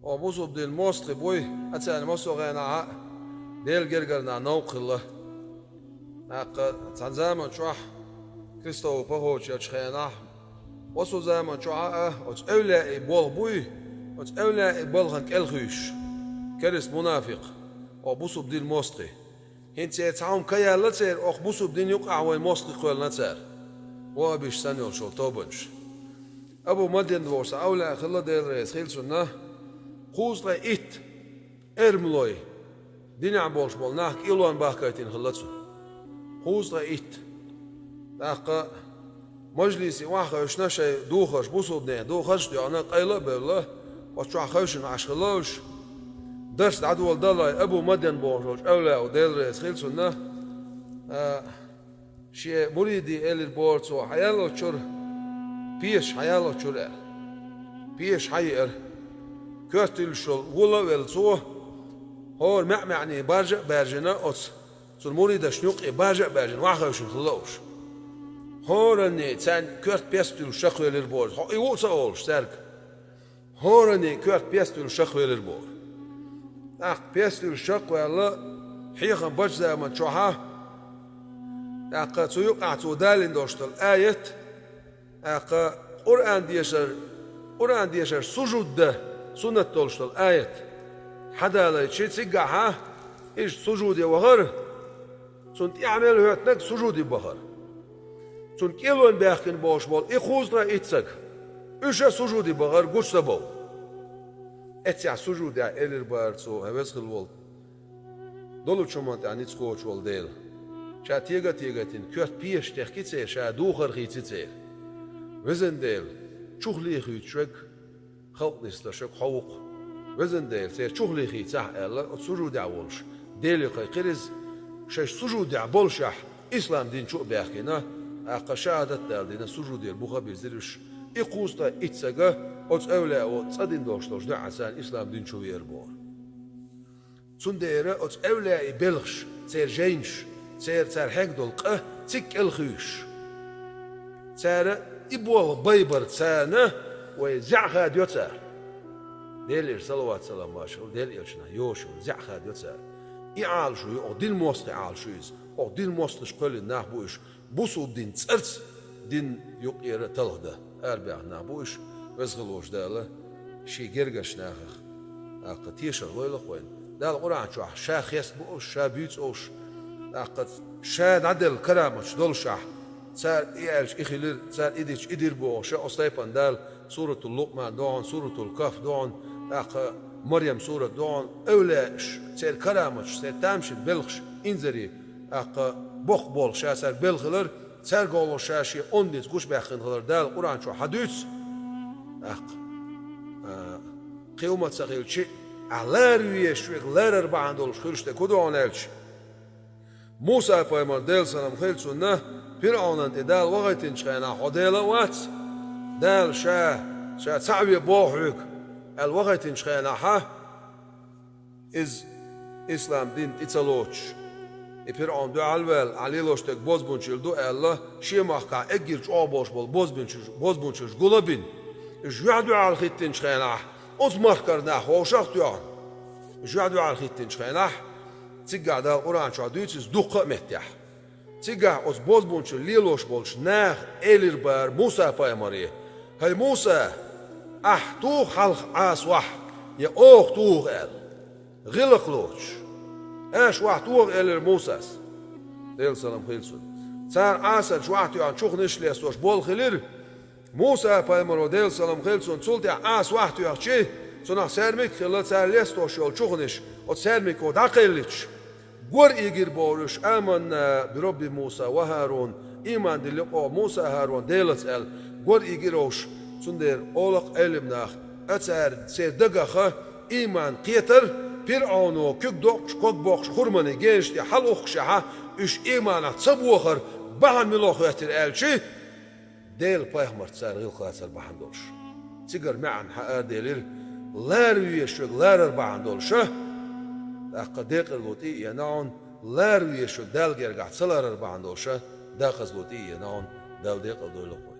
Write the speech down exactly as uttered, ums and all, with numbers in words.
О бусулба дин мостагӀий буй, а царна массо а хенахь а Делан гергара нах новкъа хилла. ТӀаккха цхьана заман чохь, Кристово похочечу хенахь, оцу заман чохь а оцу эвлаяийн болх буй, оцу эвлаяийн балхана кӀелхуьйсуш, керста мунафикъ, о бусулба дин мостагӀий. ХӀинца цхьа хӀума ка яьлла церан, окху бусулба дин юкъахь вайн мостагӀий кхоьллина цара. Ваххабиш санна йолуш йолу тобанаш. Абу Мадьян бохуш цхьа эвлаяъ хилла, Дела реза хила цунна, кхузткъе итт эрмалой, динехь болуш болу нах кӀелон бахкийтина хилла цо. Кхузткъе итт. ТӀаккха мажлисе охьахевшина шайн духарш, бусулба нехан духарш а доьгӀна, къайла а бевлла, оцу чохь хевшина Ӏаш хилла уьш. Дарс дӀадоладаллалц Абу Мадьян бохуш волчу эвлаяъ, Дела реза хила цунна, а, шен муридийн элира боху цо, хьаял оцу чуьра, пешаш хьаял оцу чуьра аьлла. Пешаш хьаеара. Коьрта туьллуш йолу вула а велла цо, хӀора маьӀ-маьӀне баржа а баьржина оцу цуьнан муридашна юккъе баржа а баьржина, охьахевшина хилла уьш. ХӀоранне царна коьрта пес туьллуш чекхвелира боху, хьо и ву а ца олуш цаьрга. ХӀоранне коьрта пес туьллуш чекхвелира боху. ТӀаккха пес туьллуш чекхваьлла, хьехам бачу заман чохь а, тӀаккха цу юкъахь цо далийна долуш долу аят, тӀаккха Къуръан дешар, Къуръан дешар сужуд дан суннат долуш долу аят хьадалайчи, цигахь а иштта сужуде вахара, цунна тӀаьхьа мел хӀоьттинарг сужуде бахара. Цунна кӀелон баьхкина бохуш болу и кхузткъе итт стаг, уьш а сужуде бахара гучу ца бовла. Эццехь сужудехь элира бара цо: «ХӀай веза хилла волу, долучу хӀуманна тӀехь ницкъ кхочуш волу Дела. Ша тега а тегийтина, коьрта пешаш техкий церан, ша духар хийций церан. Везан Дела, чухлехуьйтуш верг, халкъ нисдеш верг хьо ву-кх. Везан Дела, церан чухлехийцахь», — аьлла, оцу сужудехь волуш Деле кхайкхира иза. Шаьш сужудехь боллушехь, ислам дин чу а баьхкина, тӀаккха шахӀадат а дала дина, сужудера буха а бирзира уьш. И кхузткъе итт стаг оцу эвлаяъо цӀа дина долуш долчу дуьхьа царна ислам дин чу веара боху. Цундела оцу эвлаяийн белхаш, церан жайнаш, церан, цара хьегна долу къа цига кӀелхуьйсуш, цара и болх байбар царна вай зӀе хадайо цара. Делера салават-салам, машалла, Делан элчанах йошу зӀе хадайо цара. И Ӏалашо ю, окху дин мостагӀийн Ӏалашо ю иза. Окху дин мостагӀаша кхоьллина нах бу уьш. Бусулба дин цӀарца дин юкъера талхадан арабаьхна нах бу уьш. Веза хилла волчу Дала шен гергарчу нахах, тӀаккха, тешар лойла-кх вайна. Дала Къуръан чохь ша хеста бу уьш, ша буьйцу уьш, тӀаккха, ша дӀаделла караматаш доллушехь, цара и аьлча и хилира, цара и дича и дира бохуш, оцу тайпана Дала Суратул Лукъман дохьуна, Суратул Кахф дохьуна, тӀаккха Марьям сурат дохьуна, эвлаяаш, церан караматаш, церан тамашийна белхаш, инзаре, тӀаккха, боккха болх ша цаьрга белла хилар, цаьрга гӀолла ша шен онда ницкъ гучубаьккхина хилар Дала Къуръан чохь хьадуьйцу. ТӀаккха, а, кхин хӀума ца хилчи, ахь лара везаш верг ларар бахьана долуш хуьлуш дерг хӀун ду хьуна аьлча, Муса-пайхамар, Делан салам хила цунна, ПирӀунна тӀе Дала вахийтинчу хенахь, хьо Дела а вац, Дала ша, ша цхьаъ ве боху хьоьга аьлла вахийтинчу хенахь, иза ислам дин тӀе ца лоцуш, и ПирӀун дуьхьал ваьлла, ахь лелош дерг бозбунчалла ду аьлла, шен махкахь эггара чӀогӀа болуш болу бозбунчаллаш, бозбунчаллаш гул а бина, уьш юьхь-дуьхьал хӀиттинчу хенахь, оцу махкара нах вовшах а тоьхна, уьш юьхь-дуьхьал хӀиттинчу хенахь, цигахь Дала Къуръан чохь дуьйцу иза дуккха а меттехь. Цигахь оцу бозбунчалла лелош болчу наха элира бара Муса-пайхамаре: «ХӀай Муса, ахь туху хьалха Ӏаса охьа, я оха туху?» — аьлла. ГӀиллакх лоцуш: «Аша охьатоха», — элира Мусас, Делан салам хила цунна. Цара Ӏасарчу охьатоьхна чухнаш лестош болу хилира. Муса-пайхамаро, Делан салам хила цунна, цул тӀаьхьа Ӏаса охьатоьхчи, цунах саьрмик а хилла, цара лестош йолу чухнаш оцу саьрмико дӀакхеллича, гор ийгира бохура уьш: «Аманна би Робби Муса ва ХӀарун», ийман дилла оха Муса а, ХӀарун а Делаца аьлла, гор ийгира уьш. Цундела олу-кх Ӏелам наха, а цара, церан дагах ийман кхетар, ПирӀуно куьг доккхуш, ког боккхуш, хурманийн генаш тӀе хьалаухкушехь, уьш ийманах ца бохар бахьана мила хӀоьттира аьлчи, Делан пайхамарца цара гӀиллакх лацар бахьана долуш. Цигара маьӀна хьан араделира: лара везаш верг ларар бахьана долуша, тӀаккха декъарло тӀе а еана хьуна, лара везаш верг Далла гергахь ца ларар бахьана долуша, декъазло тӀе а еана хьуна, Дала декъал дойла-кх.